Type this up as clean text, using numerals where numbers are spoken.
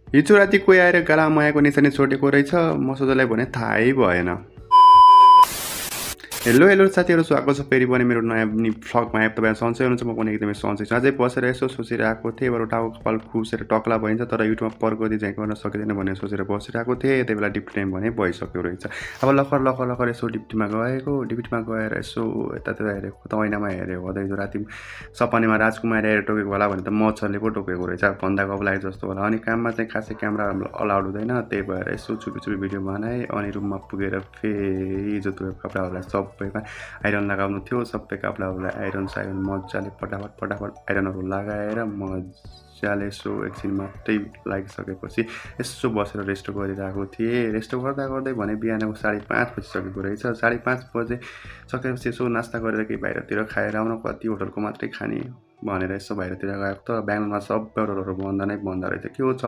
हिजो राति कोही आएर गाला मायाको निशानी छोडेको रहेछ म सोझलाई भने थाहै भएन। हेलो हेलो साथीहरू, स्वागत छ फेरि पनि मेरो नयाँ भ्लगमा। तपाईँ सन्चै हुनुहुन्छ? म पनि एकदमै सन्चै छु। अझै बसेर यसो सोचिरहेको थिएँ, बरु टाउको कपाल खुसेर टक्ला भइन्छ, तर युट्युबमा पर्कोदी चाहिँ गर्न सकिँदैन भनेर सोचेर बसिरहेको थिएँ। त्यही बेला डिप्टी टाइम भने भइसक्यो रहेछ। अब लखर लखर लखर यसो डिप्टीमा गएर यसो यतातिर हेरेको त ऐनामा हेऱ्यो हो हिजो राति सपनामा राजकुमार हेरेर टोकेको होला भने त मच्छरले पो टोकेको रहेछ। भन्दा गफ जस्तो होला। अनि काममा चाहिँ खासै क्यामेरा अलाउड हुँदैन, त्यही भएर यसो छुपी छुपी भिडियो बनाएँ। अनि रुममा पुगेर फेरि हिजो त्यो कपडाहरूलाई सबैमा आइरन लगाउनु थियो। सबै कपडाहरूलाई आइरन साइरन मजाले फटाफट आइरनहरू लगाएर मजाले यसो एकछिन मात्रै लागिसकेपछि यसो बसेर रेस्ट गरिरहेको थिएँ। रेस्ट गर्दै भने बिहानको 5:30 बजिसकेको रहेछ। 5:30 बजे सकेपछि यसो नास्ता गरेर केही बाहिरतिर खाएर आउन, कति होटलको मात्रै खाने भनेर यसो बाहिरतिर गएको त। बेङ्गलोरमा सबै होटलहरू बन्द नै बन्द रहेछ। के हो